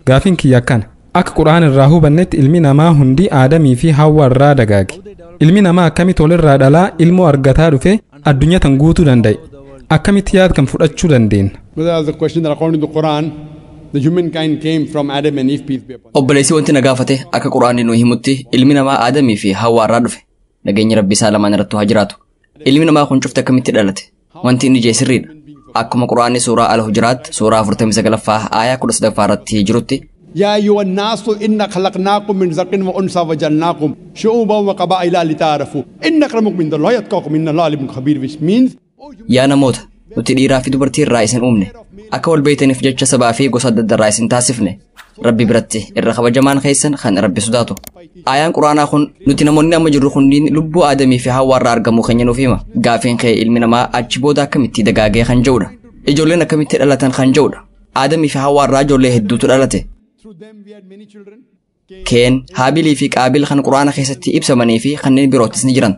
Gaafiin kiyya akkana. Akka Qura'aan irraa hubannetti ilmi namaa hundi Aadamii fi Hawwa irraa dagaage. Ilmi namaa akkamitti walirraa dhalaa ilmoo argataa dhufe addunyaa tan guutuu danda'e? Akkamitti yaad kan fudhachuu dandeenya? Brother asked the question that according to the Quran, the humankind came from Adam and Eve, peace be upon him. Obboleessi wanti na gaafate akka Quraanni nu himutti ilmi namaa Aadamii fi Hawwaa irraa dhufe. Nageenyi Rabbi isaa lamaan irrattu haa jiraatu. Ilmi namaa kun cufti akkamitti dhalate? Wanti inni jee sirriidha. Akkuma Quraanni suuraa Al-Hujuraat suuraa 49ffaa aayaa 13ffaa irratti jirutti يا أيها الناس إنا خلقناكم من ذكر وأنثى وجعلناكم شعوبا وقبائل لتعارفوا إن أكرمكم عند الله أتقاكم إن الله عليم خبير, which means Yaa namoota, nuti dhiiraa fi dubartii irraa isin uumne. Akka wal beeytaniif jecha sabaa fi gosa adda addaa irraa isin taasifne. Rabbi biratti irra kabajamaan keessan kan Rabbi sodaatu. Aayaan Quraanaa kun nuti namoonni amma jirru kunniin lubbuu Aadamii fi Hawwaa irraa argamuu keenya nuuf hima. Gaafiin kee ilmi namaa achi booda akkamitti dagaagee kan jedhudha. Ijoolleen akkamitti dhalatan kan jedhudha. Aadamii fi Hawwaa irraa ijoollee hedduutu dhalate. Keen, Haabilii fi Qaabil kan Quraana keessatti ibsamanii fi kanneen birootis ni jiran.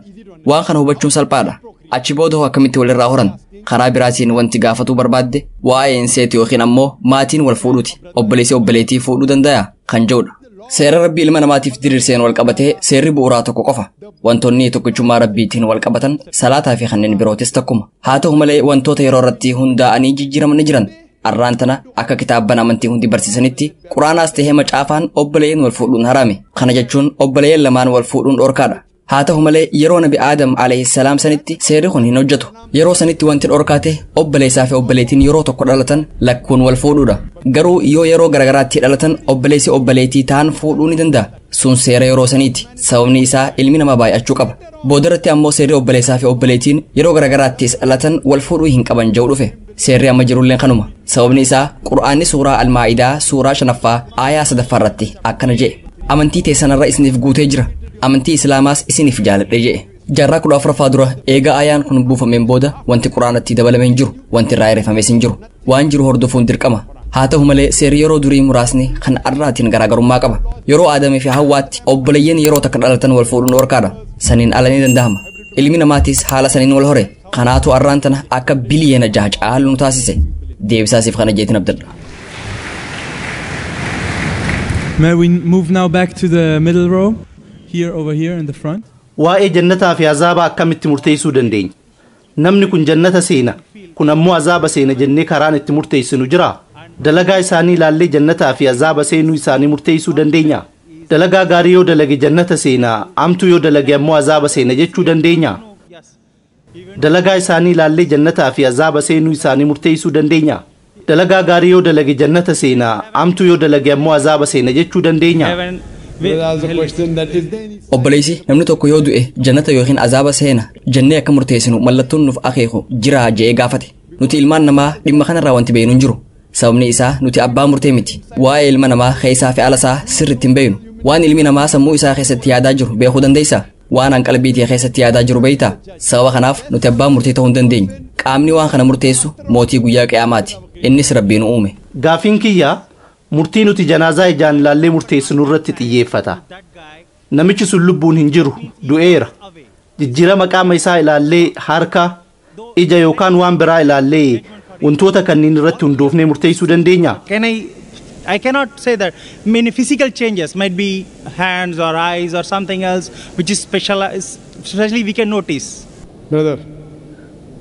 Waan kana hubachuun salphaadha. Achi booda hoo akkamitti walirraa horan? Karaa biraatiin wanti gaafatuu barbaadde waa'ee inseet yookiin ammoo maatiin wal fuudhuuti. Obboleessi obboleettii fuudhuu danda'a kan jedhudha. Seera Rabbii ilma namaatiif diriirseen wal qabatee seerri bu'uuraa tokko qofa. Wantoonni tokkichummaa Rabbiitiin wal qabatan salaataa fi kanneen birootis takkuma. Haa ta'u malee wantoota yeroo irratti hundaa'anii jijjiiraman ni jiran. Arraan tana akka kitaabban amantii hundi barsiisanitti Quraanaas ta'ee macaafaan obboleeyyan wal fuudhuun harame. Kana jechuun obboleeyyan lamaan wal fuudhuun dhorkaadha. Haa ta'u malee yeroo Nabi Aadam alayhi salaam sanitti seerri kun hin hojjetu. Yeroo sanitti wanti dhorkaa ta'e obboleessaa fi obboleettiin yeroo tokko dhalatan lakkuun wal fuudhuudha. Garuu yoo yeroo garagaraatti dhalatan obboleessi obboleettii ta'an fuudhuu ni danda'a. Sun seera yeroo saniiti. Sababni isaa ilmi namaa baay'achuu qaba. Boodarratti ammoo seerri obboleessaa fi obboleettiin yeroo garagaraattis dhalatan wal fuudhuu hin qaban jedhu dhufe. Seerri amma jirulleen kanuma. Sababni isaa Qur'aanni suuraa Almaa'idaa suuraa 5ffaa aayaa 3ffaa irratti akkana jedhe. Amantii teessanarra isiniif guutee jira. Amantii Islaamaas isiniif jaaladhe jedhe. Jaarraa 14ffaa dura eega aayaan kun buufameen booda wanti Qur'aanatti dabalame hin jiru, wanti irraa hir'ifames hin jiru. Waan jiru hordofuun dirqama. Haa ta'u malee seerri yeroo durii muraasni kan arraatiin garaagarummaa qaba. Yeroo Aadamii fi Hawwaatti obboleeyyan yeroo takka dhalatan wal fuudhuun dhorkaadha. Saniin ala ni danda'ama. Ilmi namaatis haala saniin wal hore. Kanaatu arraan tana akka biliyeena 6 caalu nu taasise. Deebisaasiif kana jeetiin abdadha. May we move now back to the middle row, here over here in the front. Waa'ee jannataa fi azaaba akkamitti murteessuu dandeenya? Namni kun jannata seena, kun ammoo azaaba seena jennee karaan itti murteessinu jira. Dalagaa isaanii ilaallee jannataa fi azaaba seenuu isaanii murteessuu dandeenya. Dalagaa gaarii yoo dalage jannata seena, amtuu yoo dalage ammoo azaaba seena jechuu dandeenya. Dalagaa isaanii ilaallee jannataa fi azaaba seenuu isaanii murteessuu dandeenya. Dalagaa gaarii yoo dalage jannata seena, amtuu yoo dalage ammoo azaaba seena jechuu dandeenya. Obboleessi namni tokko yoo du'e jannata yookiin azaaba seena jennee akka murteessinu mallattoon nuuf akeeku jira je'ee gaafate. Nuti ilmaan namaa dhimma kanarraa wanti beeknu hin jiru. Sababni isaa nuti abbaa murtee miti. Waa'ee ilma namaa keessaa fi ala isaa sirriitti hin beeknu. Waan ilmi namaa sammuu isaa keessatti yaadaa jiru beekuu dandeessaa? Waan an qalbii tee keessatti yaadaa jiru beektaa? Sababa kanaaf nuti abbaa murtee ta'uu hin dandeenyu. Qaamni waan kana murteessu mootii guyyaa qiyaamaati. Innis Rabbiin uume. Gaafiin kiyya murtii nuti janaazaa ijaan ilaallee murteessinu irratti xiyyeeffata. Namichi sun lubbuun hin jiru, du'eera. Jijjiirama qaama isaa ilaallee harka, ija yookaan waan biraa ilaallee wantoota kanneen irratti hundoofnee murteessuu dandeenya. Can I, I cannot say that many physical changes might be hands or eyes or something else which is specialized, especially we can notice. Brother,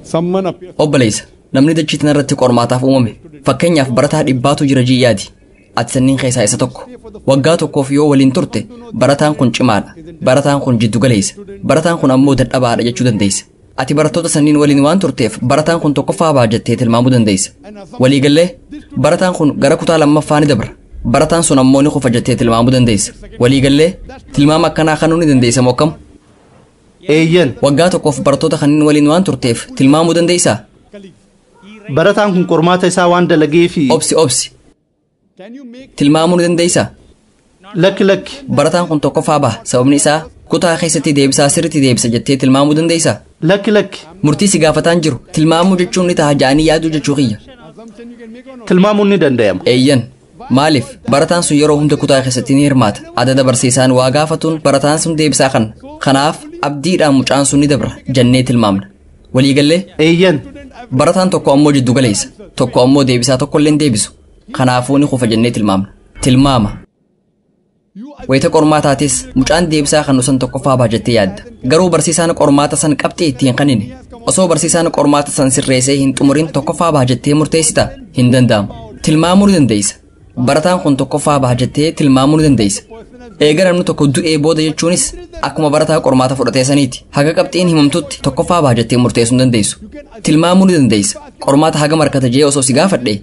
someone appears. Obboleessa, namni dachii tanarratti qormaataaf uumame. Fakkeenyaaf barataa dhibbaatu jira jiyyaati. Ati sanniin keessaa isa tokko. Waggaa tokkoof yoo waliin turte barataan kun cimaadha, barataan kun jiddu galeessa, barataan kun ammoo dadhabaadha jechuu dandeessa. Ati barattoota sanniin waliin waan turteef barataan kun tokkoffaa ba'a jettee tilmaamuu dandeessa. Waliigallee barataan kun gara kutaa lammaffaa ni dabra. Barataan sun ammoo ni kufa jettee tilmaamuu dandeessa. Waliigallee tilmaama akkanaa kanuu ni dandeessa moo akkam? Eeyyan. Waggaa tokkoof barattoota kanneen waliin waan turteef tilmaamuu dandeessaa? Barataan kun qormaata isaa waan dalagee fi Obsi obsi. Tilmaamuu ni dandeessaa? Lakki lakki. Barataan kun tokkoffaa ba'a. Sababni isaa kutaa keessatti deebisaa sirriitti deebisa jettee tilmaamuu dandeessaa? Lakki lakki. Murtii si gaafataan jiru tilmaamuu jechuun ni ta'a ja'anii yaaduu jechuu kiyya. Tilmaamuun ni danda'ama. Eeyyan. Maaliif barataan sun yeroo hunda kutaa keessatti ni hirmaata. Adada barsiisaan waa gaafatuun barataan sun deebisaa kanna. Kanaaf abdiidhaan mucaan sun ni dabra jennee tilmaamna. Waliigallee? Eeyyan. Barataan tokko ammoo jiddu galeessa. Tokko ammoo deebisaa tokko illee hin deebisu. Kanaafuu ni kufa jennee tilmaamna. Tilmaama. Wayita qormaataatis mucaan deebisaa kan san tokkoffaa baha jettee yaadda. Garuu barsiisaan qormaata san qabxii ittiin kanine. Osoo barsiisaan qormaata san sirreessee hin xumurin tokkoffaa baha jettee murteessita hin danda'amu. Tilmaamuu ni dandeessa. Barataan kun tokkoffaa baha jettee tilmaamuu ni dandeessa. Eega namni tokko du'ee booda jechuunis akkuma barataa qormaata fudhatee saniiti. Haga qabxiin himamtutti tokkoffaa baha jettee murteessuu hin dandeessu. Tilmaamuu ni dandeessa. Qormaata haga markata jee osoo si gaafadhe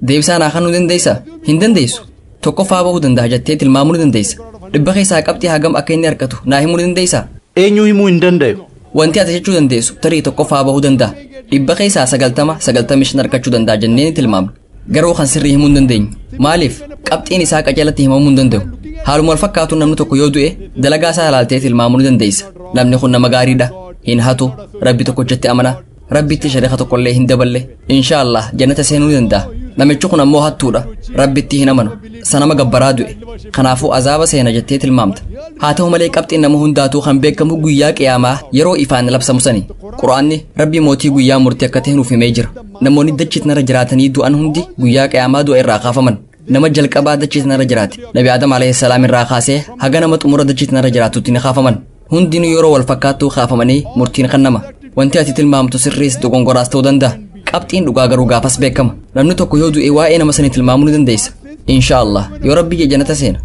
deebisaa naa kennuu dandeessa? Hin dandeessu. Tokkoffaa bahuu danda'a jettee tilmaamuu ni dandeessa. 100 keessaa qabxii hagam akka inni argatu naa himuu ni dandeessaa? Eenyu himuu hin danda'u. Wanti ati jechuu dandeessu tarii tokkoffaa bahuu danda'a. 100 keessaa 90 95 argachuu danda'a jennee ni tilmaamna. Garuu kan sirrii himuu hin dandeenyu. Maaliif? Qabxiin isaa qajeelatti himamuu hin danda'u. Haaluma wal fakkaatuun namni tokko yoo du'e dalagaa isaa ilaaltee tilmaamuu ni dandeessa. Namni kun nama gaariidha. Hin hatu. Rabbi tokkochatti amana. Rabbitti shari'a tokkollee hin daballe. Inshaallah jannata seenuu ni danda'a. Namichi kun ammoo hattuudha. Rabbitti hin amanu. Sanama gabbaraa du'e. Kanaafuu azaaba seena jettee tilmaamta. Haa ta'u malee qabxiin nama hundaatuu kan beekamu guyyaa qiyaamaa yeroo ifaan labsamu sani. Quraanni Rabbi mootii guyyaa murtii akka ta'e nuuf himee jira. Namoonni dachii tanarra jiraatanii du'an hundi guyyaa qiyaamaa du'a irraa kaafaman. Nama jalqabaa dachii tanarra jiraate Nabi Adam alayhi salaam irraa kaasee haga nama xumura dachii tanarra jiraatutti ni kaafaman. Hundinuu yeroo wal fakkaattuu kaafamanii murtiin kan nama. Wanti ati tilmaamtu sirriis dogongoraas ta'uu danda'a. Qabxiin dhugaa garuu gaafas beekama. Namni tokko yoo du'e waa'ee nama sanii tilmaamuu ni dandeessa. Inshaallah yoo Rabbi jee jannata seena.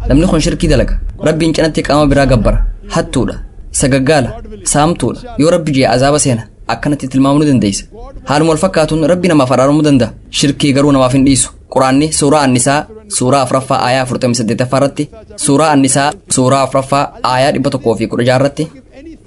Namni kun shirkii dalaga. Rabbiin cinatti qaama biraa gabbara. Hattuudha. Sagaggaala. Saamtuudha. Yoo Rabbi jee azaaba seena. Akkanatti tilmaamuu ni dandeessa. Haaluma wal fakkaatuun Rabbi namaaf araaramuu danda'a. Shirkii garuu namaaf hin dhiisu. Quraanni suuraa Annisaa suuraa 4ffaa aayaa 48ffaa irratti, suuraa Annisaa suuraa 4ffaa aayaa 116 irratti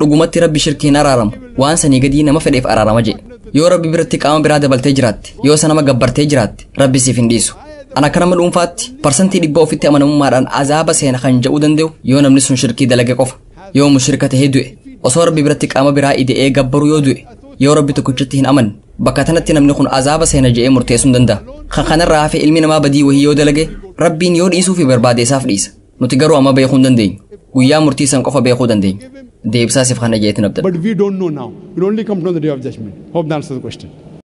dhugumatti Rabbi shirkii hin araaramu. Waan sanii gadii nama fedheef araarama jedhe. Yoo Rabbi biratti qaama biraa dabaltee jiraatte, yoo sanama gabbartee jiraatte, Rabbi siif hin dhiisu. Ana akka nama dhuunfaatti 100% ofitti amanamummaadhaan azaaba seena kan jedhuu danda'u yoo namni sun shirkii dalage qofa. Yoo mushrika tahee du'e, osoo Rabbi biratti qaama biraa ide'ee gabbaruu yoo du'e, yoo Rabbi tokkichatti hin amanne, bakka tanatti namni kun azaaba seena je'ee murteessuu hin danda'a. Kan kanarraa hafe ilmi namaa badii wahii yoo dalage, Rabbiin yoo dhiisuu fi barbaade isaaf dhiisa. Nuti garuu amma beekuu hin dandeenyu. Guyyaa murtii san qofa beekuu dandeenya. Deebisaa siif kana jeetiin abdadha. But we don't know now. We'll only come to know the day of judgment. Hope that answers the question.